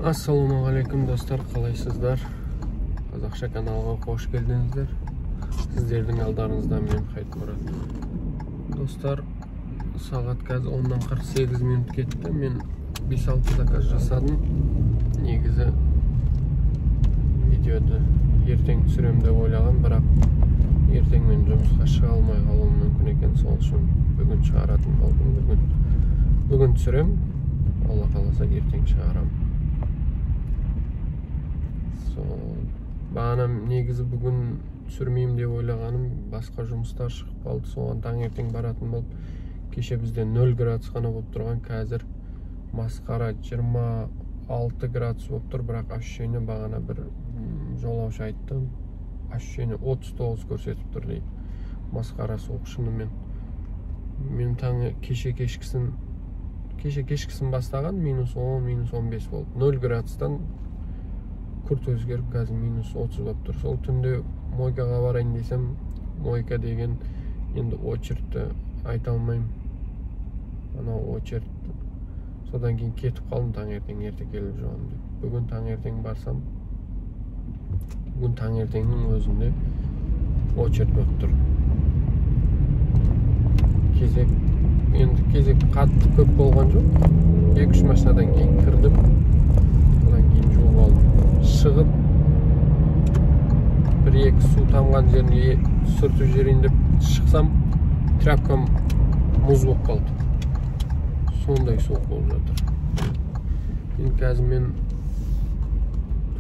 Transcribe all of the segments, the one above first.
Ассалаумағалейкум достар, қалайсыздар? Қазақша каналға қош келдіңіздер. Сіздердің алдарыңызда мен Хайтмұрат. Достар, сағат қазір 10:48 минут кетті. Мен 5-6 заказ жасадым. Негізі видеоды ертең түсірем деп ойлағам, бірақ ертең мен жұмысқа шыға алмай қалуым мүмкін екен. Сол үшін бүгін шығаратын болдым. Бүгін түсірем. Алла қаласа ертең шығарам. Сол бағана негізі бүгін түсірмеймін деп ойлағаным, басқа жұмыстар шығып қалды. Соған таңертең баратын болып, кеше бізде 0 градус қана болып тұрған, қазір масқара 26 градус болып тұр, бірақ ощущение бағана бір жолаушы айтты, ощущение 39 көрсетіп тұр дейді. Масқара суық шынымен. Мен таң кеше кешкісін бастаған -10, -15 болды. 0 градустан күрт өзгеріп қазір -30 болып тұр. Сол түнде мойкаға барайын десем, мойка деген енді очередті айта алмаймын. Анау очередь. Содан кейін кетіп қалдым, таңертең ерте келіп жуамын деп. Бүгін таңертең барсам, бүгін таңертеңнің өзінде очередь болып тұр. Кезек, енді кезек қатты көп болған жоқ. 2-3 машинадан кейін кірдім. Содан кейін жуып алдым. Шығып бір-екі су тамған жерін сүртіп жіберейін деп шықсам, тряпкам мұз болып қалды. Сондай суық болып жатыр. Енді қазір мен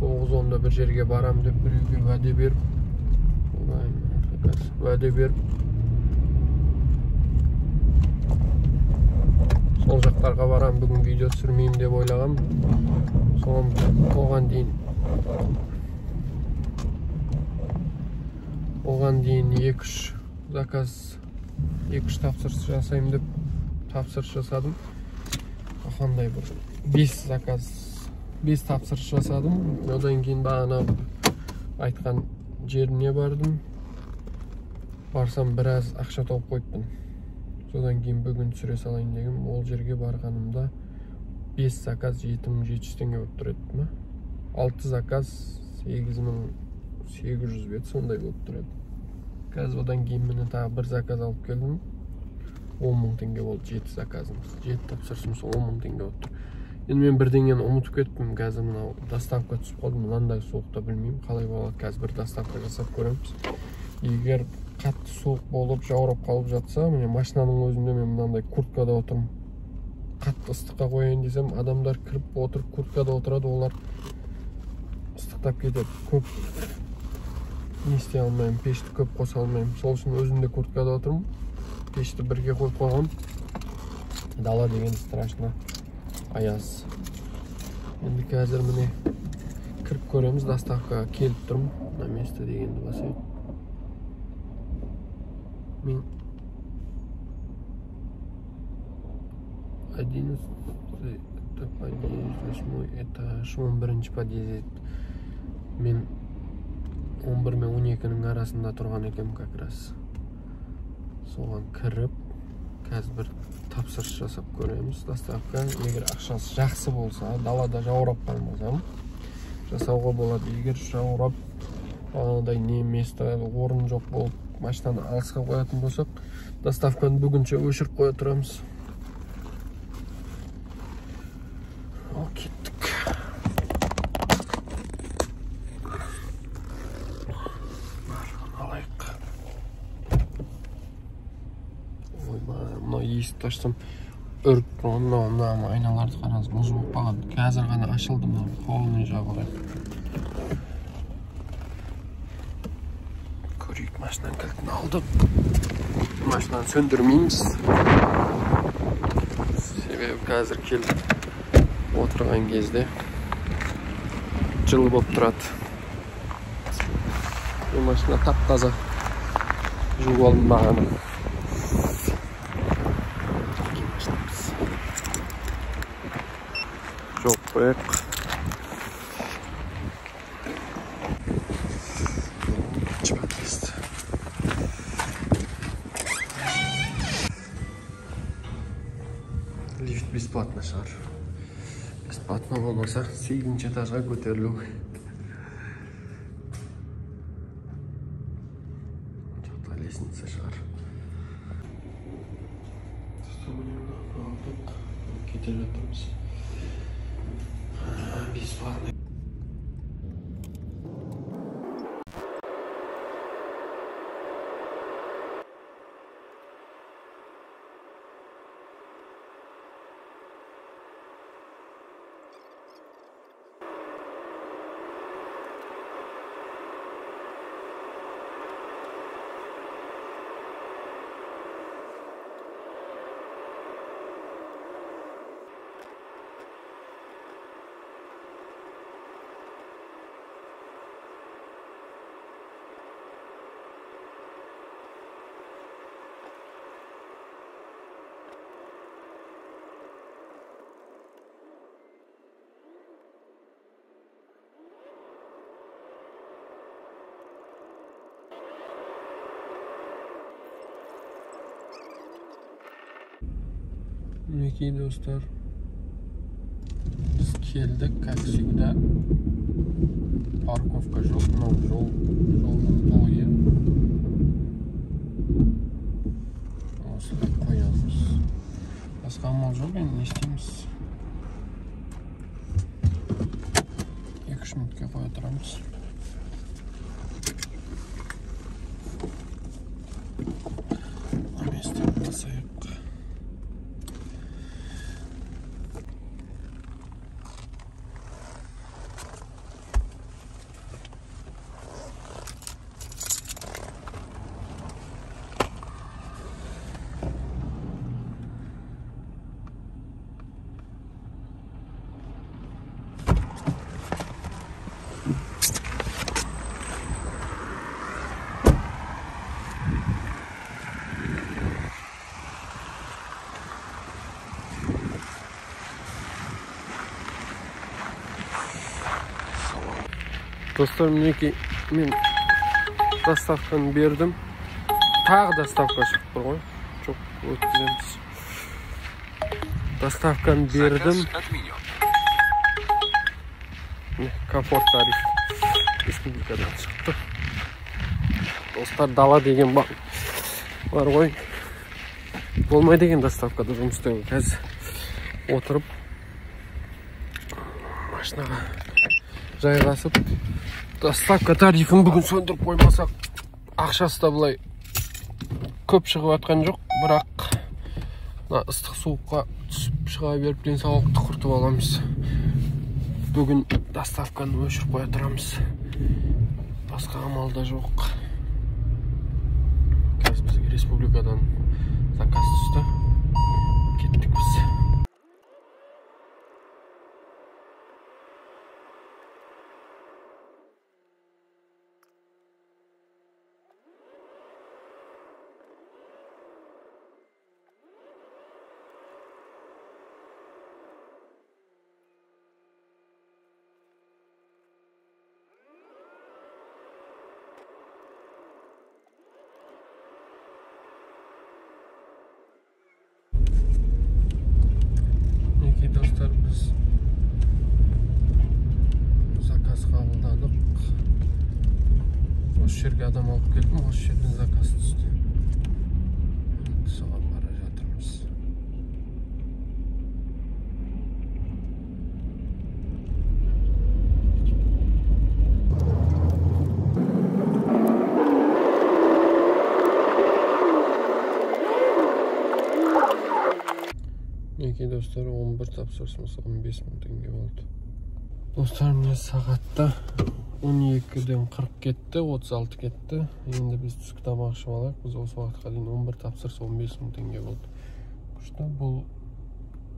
9:10-да бір жерге барам деп біреуге уәде беріп, сол жақтарға барам, бүгін видео түсірмеймін деп ойлағам. Соған оған дейін 2-3 заказ, 2-3 тапсырыс жасаймын деп тапсырыс жасадым. Қандай бір 5 заказ, 5 тапсырыс жасадым. Одан кейін бағана айтқан жеріне бардым. Барсам біраз ақша тауып қойыппын. Содан кейін бүгін түсіре салайын дегем, ол жерге барғанымда 5 заказ 7700 теңге болып тұр еді ма? 6 заказ 8800 бет сондай болып тұр еді. Қазір одан кейін міне тағы бір заказ алып келдім. 10.000 теңге болды 7 заказымыз. 7 тапсырысымыз 10.000 теңге болып тұр. Енді мен бірдеңені ұмытып кеттім. Қазір мынау доставка түсіп қалды. Мынандай суықта білмеймін қалай болады. Қазір бір доставка жасап көреміз. Егер қатты суық болып жаурап қалып жатса, міне машинаның өзінде мен мынандай курткада отырмын. Қатты ыстыққа қояйын десем, адамдар кіріп отырып курткада отырады, олар ыстықтап кетеді. Көп не істей алмаймын, пешті көп қоса алмаймын. Сол үшін өзім де курткада отырмын. Пешті бірге қойып қойғам. Дала деген страшно аяз. Енді қазір міне кіріп көреміз, доставкаға келіп тұрмын. На место дегенді басайық. Мен 11 подъезд, 8 этаж, 11 подъезд. Мен 11 мен 12-нің арасында тұрған екенмін как раз. Соған кіріп, қазір бір тапсырыс жасап көреміз. Доставка, егер ақшасы жақсы болса, далада жаурап қалмасам, жасауға болады. Егер жаурап, анадай не место, орын жоқ болып, машинаны алысқа қоятын болсақ, доставканы бүгінше өшіріп қоя тұрамыз. Ал кеттік. Алайық. Ойбай, мынау есікті ашсам үріп тұр. Мынау айналарды қараңыз, мұз болып қалған. Қазір ғана ашылды, мынау полный жабық. Көрейік, машинаның кілтін алдық. Машинаны сөндірмейміз. Себебі қазір келіп отырған кезде жылы болып тұрады. Бұл машина тап-таза жуып алдым бағана. Жауып қояйық. Лифт бесплатно шығар. Бесплатно болмаса 8 этажға көтерілу. Жақта лестница шығар. Алдық, кете жатырмыз. Бесплатно. Мінекей достар, біз келдік, как всегда парковка жоқ, мынау жол, жолдың бойы. Осылай қоямыз. Басқа амал жоқ, енді не істейміз? 2-3 минутке қоя тұрамыз. Месте басайық. Достар, мінекей мен доставканы бердім. Тағы доставка шығып тұр ғой. Жоқ, өткіземіз. Доставканы бердім. Комфорт тариф республикадан шықты. Достар, дала деген бар ғой. Болмайды екен доставкада жұмыс істеу. Қазір отырып машинаға жайғасып доставка тарифін бүгін сөндіріп қоймасақ, ақшасы да былай көп шығып жатқан жоқ, бірақ мына ыстық суыққа түсіп шыға беріп денсаулықты құртып аламыз. Бүгін доставканы өшіріп қоя тұрамыз. Басқа амал да жоқ. Қазір бізге республикадан заказ түсті. Кеттік біз. Достар, біз заказ қабылдадық. Осы жерге адам алып келдім, осы жерден заказ түсті. Соған бара жатырмыз. Мінекей достар, 11 тапсырысымыз 15 мың теңге болды. Достар, міне сағатта 12-ден 40 кетті, 36 кетті. Енді біз түскі тамақ ішіп алайық. Біз осы уақытқа дейін 11 тапсырыс 15 мың теңге болды. Күшті, бұл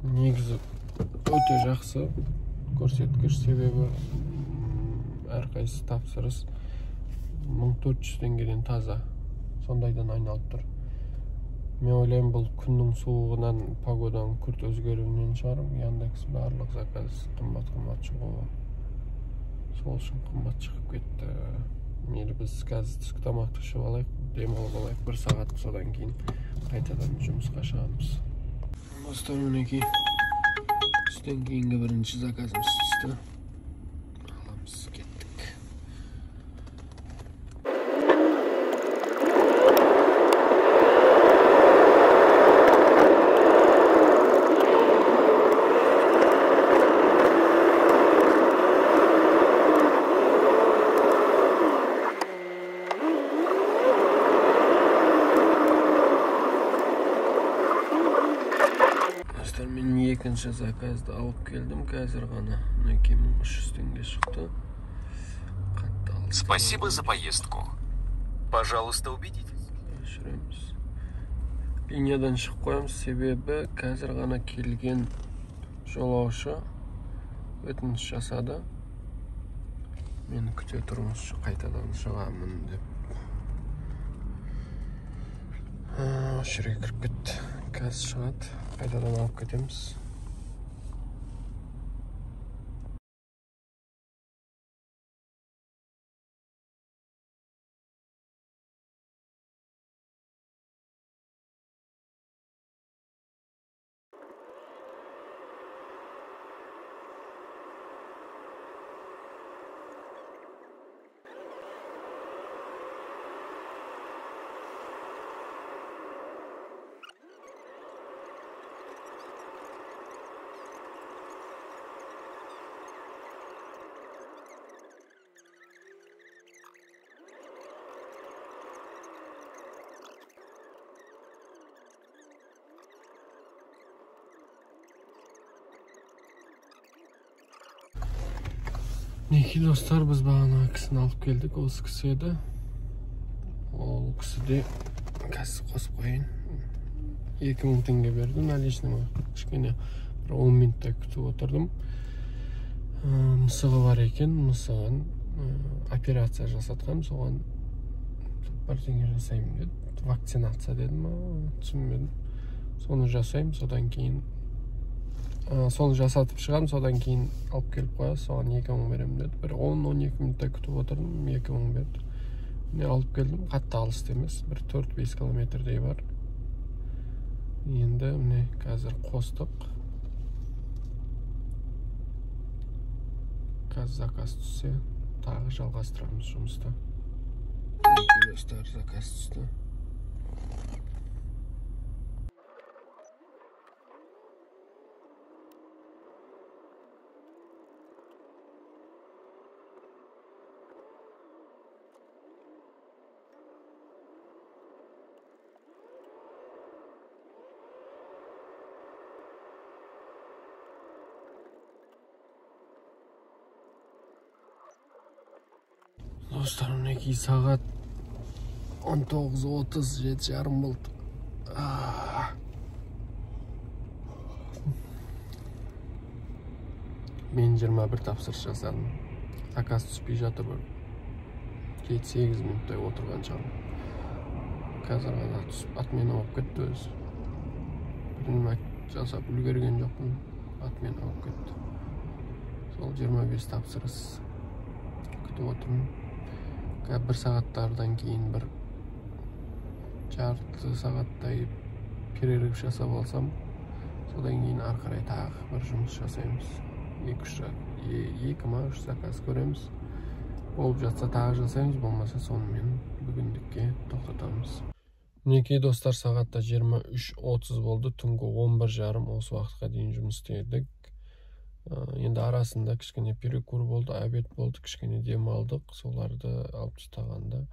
негізі өте жақсы көрсеткіш, себебі әрқайсысы тапсырыс 1400 теңгеден таза, сондайдан айналып тұр. Мен ойлаймын, бұл күннің суығынан, погоданың күрт өзгеруінен шығар. Яндекс барлық заказ қымбат-қымбат шығуы. Сол үшін қымбат шығып кетті. Мейлі біз қазір түскі тамақты ішіп алайық, демалып алайық бір сағат, содан кейін қайтадан жұмысқа шығамыз. Достар, мінекей Түстен кейінгі бірінші заказымыз түсті. Аламыз, кеттік. Мен екінші заказды алып келдім қазір ғана. Мінекей 1300 теңге шықты. Қатты алыс. Спасибо за поездку. Пожалуйста, убедитесь. Жүреміз. Линиядан шығып қоямыз, себебі қазір ғана келген жолаушы өтініш жасады. Мені күте тұрыңызшы, қайтадан шығамын деп. Осы жерге кіріп кетті. Қазір шығады, қайтадан алып кетеміз. Мінекей достар, біз бағана кісіні алып келдік. Осы кісі еді. Ол кісі де қазір қосып қояйын. 2000 теңге берді наличныйға. Кішкене бір 10 минуттай күтіп отырдым. Мысығы бар екен, мысығын операция жасатқан, соған бірдеңе жасаймын деді. Вакцинация деді ма, түсінбедім. Соны жасаймын, содан кейін соны жасатып шығамын, содан кейін алып келіп қоясыз, соған 2000 беремін деді. Бір 10-12 минуттай күтіп отырдым, 2000 берді. Міне алып келдім, қатты алыс емес, бір 4-5 километрдей бар. Енді міне қазір қостық. Қазір заказ түссе, тағы жалғастырамыз жұмысты. Достар, заказ түсті. Достар, мінекей сағат 19:30, 7:30 болды. Мен 21 тапсырыс жасадым. Заказ түспей жатыр бір 7-8 минуттай отырған шығармын. Қазір ғана түсіп отмена болып кетті өзі. Принимать жасап үлгерген жоқпын, отмена болып кетті. Сол 25 тапсырыс күтіп отырмын. Бір сағаттардан кейін бір жарты сағаттай перерыв жасап алсам, содан кейін ары қарай тағы бір жұмыс жасаймыз. Екі ма үш заказ көреміз. Болып жатса тағы жасаймыз, болмаса сонымен бүгіндікке тоқтатамыз. Мінекей достар, сағатта 23:30 болды, түнгі 11:30 осы уақытқа дейін жұмыс істедік. Енді арасында кішкене перекур болды, обед болды, кішкене демалдық. Соларды алып тастағанда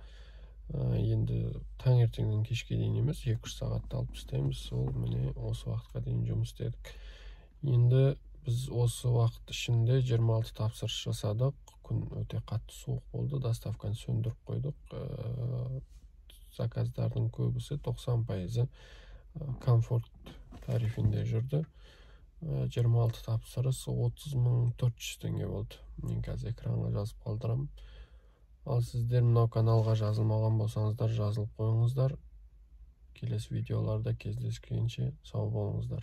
енді таңертеңнен кешке дейін емес, 2-3 сағатта алып тастаймыз. Сол міне осы уақытқа дейін жұмыс істедік. Енді біз осы уақыт ішінде 26 тапсырыс жасадық. Күн өте қатты суық болды, доставканы сөндіріп қойдық. Заказдардың көбісі 90% комфорт тарифінде жүрді. 26 тапсырыс 30 400 теңге болды. Мен қазір экранға жазып қалдырамын. Ал сіздер мынау каналға жазылмаған болсаңыздар, жазылып қойыңыздар. Келесі видеоларда кездескенше сау болыңыздар.